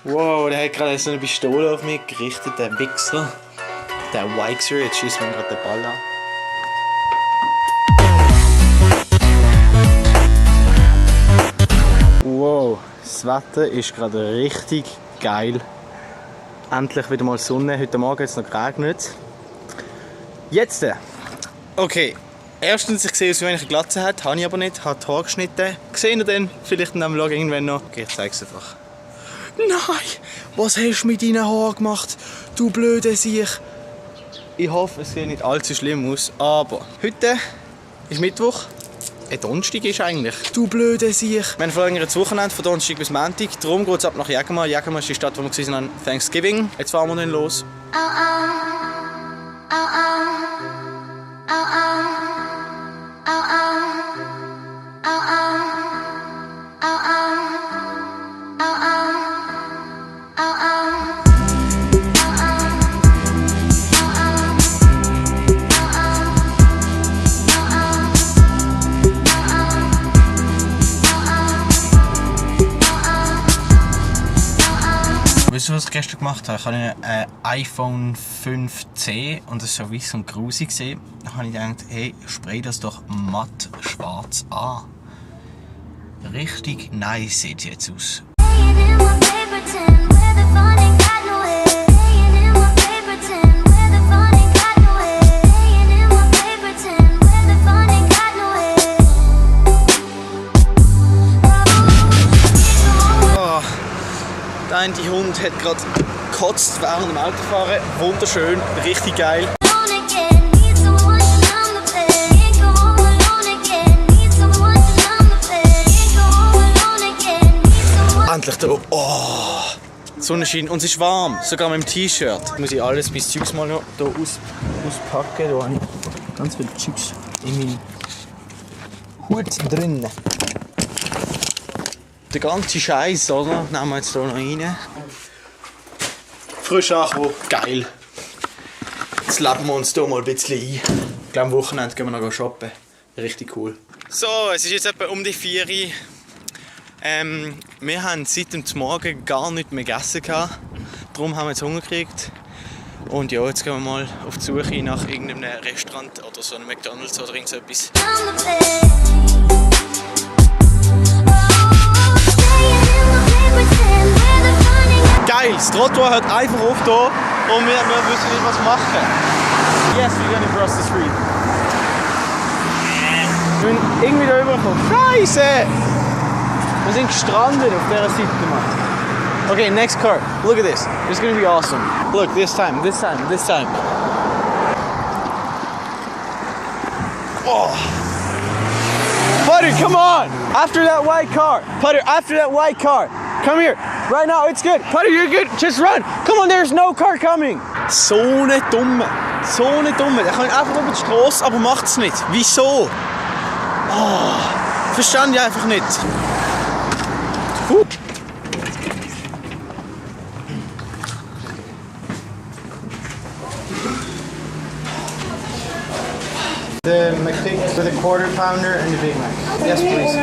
Wow, der hat gerade so eine Pistole auf mich gerichtet, der Wichser. Der Wixer, jetzt schießt mir gerade den Ball an. Wow, das Wetter ist gerade richtig geil. Endlich wieder mal Sonne. Heute Morgen hat es noch geregnet. Jetzt. Okay. Erstens, ich sehe aus, wie wenn ich eine Glatze habe. Habe ich aber nicht. Habe die Haare geschnitten. Seht ihr dann vielleicht in diesem Vlog irgendwann noch? Okay, ich zeige es einfach. Nein! Was hast du mit deinen Haaren gemacht? Du blöde Siech! Ich hoffe, es sieht nicht allzu schlimm aus. Aber heute ist Mittwoch. Donnerstag ist eigentlich. Du blöde Siech! Wir haben verlängertes Wochenende von Donnerstag bis Montag. Darum geht es ab nach Jägermar. Jägermar ist die Stadt, wo wir an Thanksgiving. Jetzt fahren wir dann los. Weißt du, was ich gestern gemacht habe? Ich habe ein iPhone 5C und das war so weiß und grusig gesehen. Da habe ich gedacht, hey, spray das doch matt schwarz an. Richtig nice sieht es jetzt aus. Der eine Hund hat gerade gekotzt während dem Autofahren. Wunderschön, richtig geil. Endlich da oben. Oh, Sonnenschein. Und es ist warm, sogar mit dem T-Shirt. Jetzt muss ich alles bis Zeugs mal noch hier auspacken. Da habe ich ganz viele Zeugs in meinem Hut drin. Der ganze Scheiß, oder? Nehmen wir jetzt hier noch rein. Frisch angekommen, geil. Jetzt leben wir uns hier mal ein bisschen ein. Ich glaube, am Wochenende gehen wir noch shoppen. Richtig cool. So, es ist jetzt etwa um die 4 Uhr. Wir haben seit dem Morgen gar nichts mehr gegessen. Darum haben wir jetzt Hunger gekriegt. Und ja, jetzt gehen wir mal auf die Suche nach irgendeinem Restaurant oder so einem McDonald's oder irgend so etwas. Geil, das Trottoir hört einfach auf hier und wir wissen nicht, was machen. Yes, we're gonna cross the street. Wir müssen irgendwie da rüberkommen. Scheiße! Wir sind gestrandet auf dieser Seite, Mann. Okay, next car. Look at this. This is gonna be awesome. Look, this time. Oh! Putter, come on! After that white car! Putter, after that white car! Come here! Right now, it's good! Putter, you're good! Just run! Come on, there's no car coming! So eine Dumme! Der kann einfach über die Straße, aber macht's nicht. Wieso? Oh, verstand ich einfach nicht. The McPick with a quarter pounder and a Big Mac. Yes, please.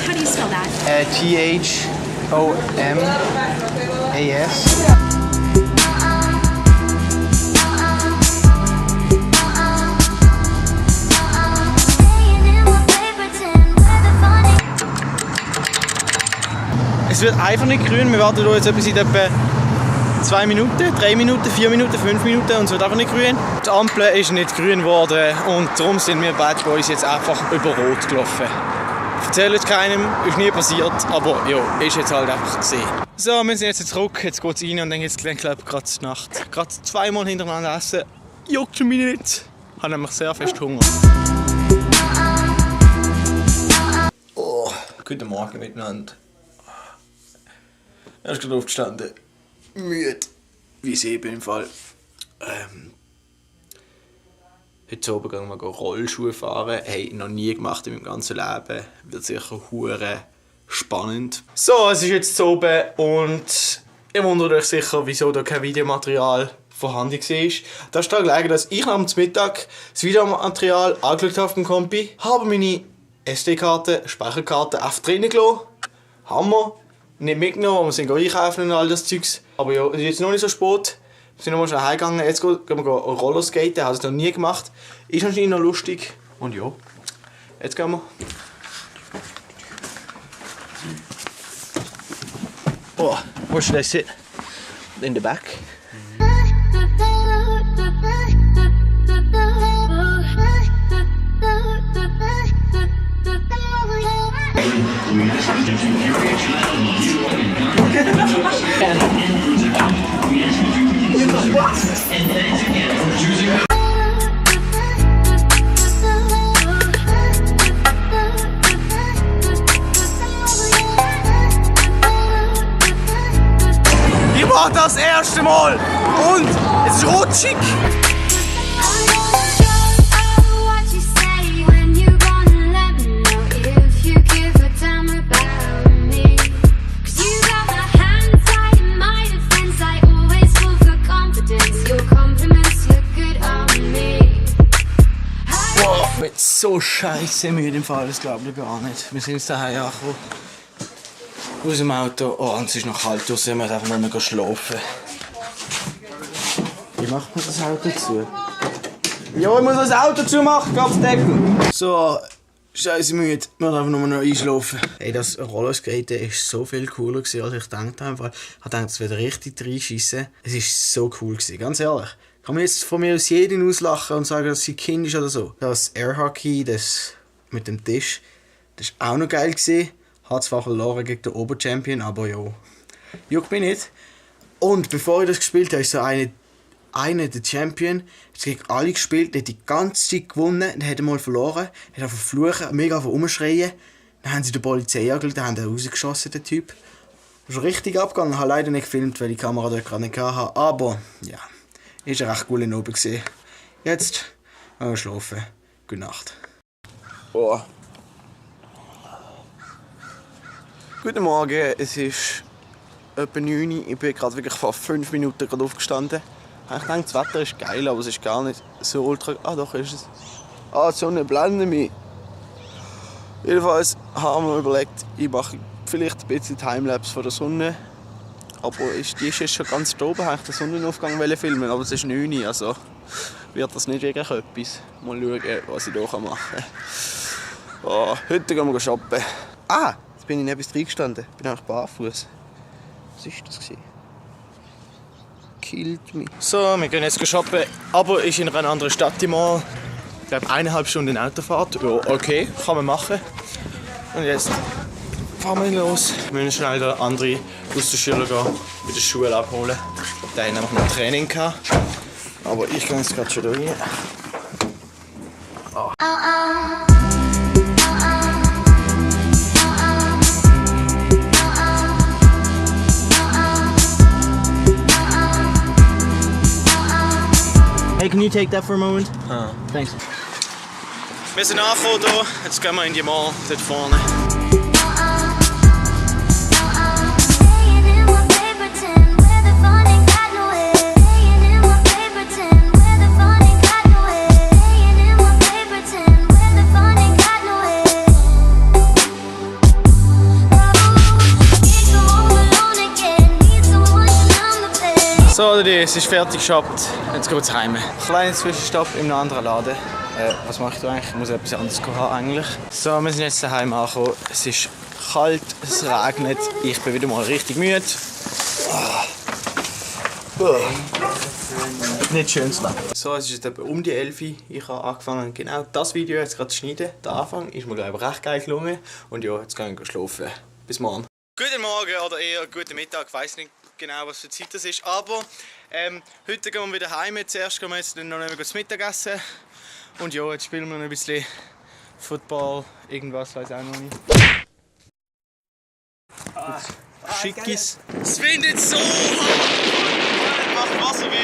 How do you spell that? Thomas. Es wird einfach nicht grün. Wir warten hier jetzt etwa seit etwa 2 Minuten, 3 Minuten, 4 Minuten, 5 Minuten und es wird einfach nicht grün. Die Ampel ist nicht grün geworden und darum sind wir Bad Boys jetzt einfach über Rot gelaufen. Erzählt es keinem, ist nie passiert, aber ja, ist jetzt halt einfach gesehen. So, wir sind jetzt zurück, jetzt geht es rein und dann geht es gerade die Nacht. Gerade 2-mal hintereinander essen, juckt mich nicht. Ich habe nämlich sehr fest Hunger. Oh, guten Morgen miteinander. Er ist gerade aufgestanden. Müde, wie ich bin im Fall. Heute Abend gehen wir Rollschuhe fahren. Hey, noch nie gemacht in meinem ganzen Leben. Wird sicher hure spannend. So, es ist jetzt zu oben und ihr wundert euch sicher, wieso da kein Videomaterial vorhanden war. Das ist daran gelegen, dass ich am Mittag das Videomaterial angeschaut habe auf dem Kompi, habe meine SD-Karte, Speicherkarte einfach drinnen gelassen. Hammer. nicht mitgenommen, wir sind einkaufen und all das Zeugs. Aber ja, es ist jetzt noch nicht so spät. Wir sind noch mal schnell heimgegangen, jetzt gehen wir Rollerskaten, das habe ich noch nie gemacht. Ist anscheinend noch lustig. Und ja, jetzt gehen wir. Oh, where should I sit? In the back? Ich war das erste Mal und es ist rutschig. So scheiße müde im Fall, das glaube ich gar nicht. Wir sind jetzt daheim angekommen. Aus dem Auto. Oh, und es ist noch kalt draußen, wir müssen einfach nur noch schlafen. Wie macht man das Auto zu? Ja, ich muss das Auto zumachen, geh aufs Deckel. So, scheiße müde, wir müssen einfach nur noch einschlafen. Hey, das Rollerskaten war so viel cooler, als ich gedacht habe. Ich dachte, es wird richtig reinschiessen. Es war so cool, ganz ehrlich. Kann man jetzt von mir aus jeden auslachen und sagen, dass sie Kind ist oder so. Das Airhockey, das mit dem Tisch, das war auch noch geil. Hat zwar verloren gegen den Oberchampion, aber ja, juckt mich nicht. Und bevor ich das gespielt habe, ist so einer der Champion, hat gegen alle gespielt, der hat die ganze Zeit gewonnen, dann hat er mal verloren, hat einfach fluchen, mega rumschreien. Dann haben sie die Polizei angeschaut, dann haben sie rausgeschossen, den Typ. Das ist richtig abgegangen, ich habe leider nicht gefilmt, weil die Kamera dort gerade nicht hatte, aber ja. Ist ein recht cooler Abend gewesen. Jetzt gehen wir schlafen. Gute Nacht. Oh. Guten Morgen, es ist etwa 9 Uhr. Ich bin gerade wirklich vor 5 Minuten aufgestanden. Ich denke, das Wetter ist geil, aber es ist gar nicht so ultra... Ah, doch ist es. Ah, die Sonne blendet mich. Jedenfalls haben wir überlegt, ich mache vielleicht ein bisschen Timelapse von der Sonne. Aber die ist jetzt schon ganz da oben, ich den Sonnenaufgang filmen, aber es ist 9 Uhr, also wird das nicht wirklich etwas. Mal schauen, was ich hier machen kann. Oh, heute gehen wir shoppen. Ah, jetzt bin ich neben etwas reingestanden. Ich bin eigentlich barfuß. Was war das? Killt mich. So, wir gehen jetzt shoppen, aber ist in einer anderen Stadt mal. Ich glaube 1,5 Stunden Autofahrt. Ja, okay, kann man machen. Und jetzt fahren wir los. Wir müssen schnell den anderen aus der Schule gehen, bei der Schule abholen. Der hat nämlich noch Training gehabt. Aber ich gehe jetzt gerade schon da rein. Oh. Hey, can you take that for a moment? Thanks. Wir sind angekommen hier. Jetzt gehen wir in die Mall dort vorne. So, es ist fertig geshoppt. Jetzt geht es heim. Kleiner Zwischenstopp in einem anderen Laden. Was mache ich da eigentlich? Ich muss etwas anderes haben eigentlich. So, wir sind jetzt daheim angekommen. Es ist kalt, es regnet. Ich bin wieder mal richtig müde. Nicht schönes Wetter. So, es ist jetzt etwa um die 11 Uhr. Ich habe angefangen, genau das Video jetzt gerade zu schneiden. Der Anfang ist mir, glaube ich, recht geil gelungen. Und ja, jetzt gehen wir schlafen. Bis morgen. Guten Morgen oder eher guten Mittag. Ich weiss nicht genau, was für Zeit das ist. Aber heute gehen wir wieder heim. Zuerst gehen wir jetzt noch zu Mittagessen. Und ja, jetzt spielen wir noch ein bisschen Football, irgendwas, weiß auch noch nicht. Schickis. Es windet so hart! Macht Wasser wie.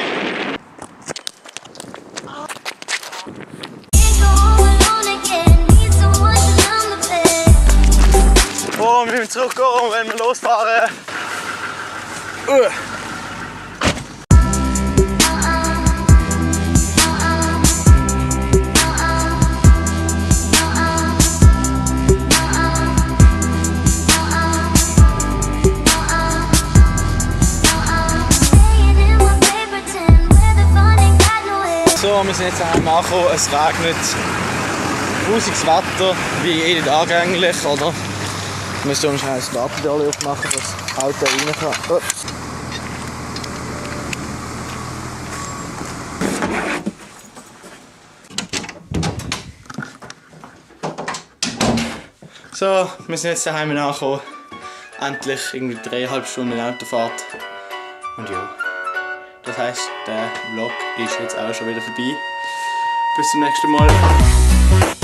Oh, wir müssen zurückgehen, wenn wir losfahren. So, wir sind jetzt daheim angekommen, es regnet. Grusiges Wetter, wie jeden Tag eigentlich, oder? Ich muss hier schnell das Gartentor aufmachen, dass das Auto rein kann. Oh. So, wir sind jetzt daheim angekommen. Endlich irgendwie 3,5 Stunden Autofahrt. Und ja, das heisst, der Vlog ist jetzt auch schon wieder vorbei. Bis zum nächsten Mal.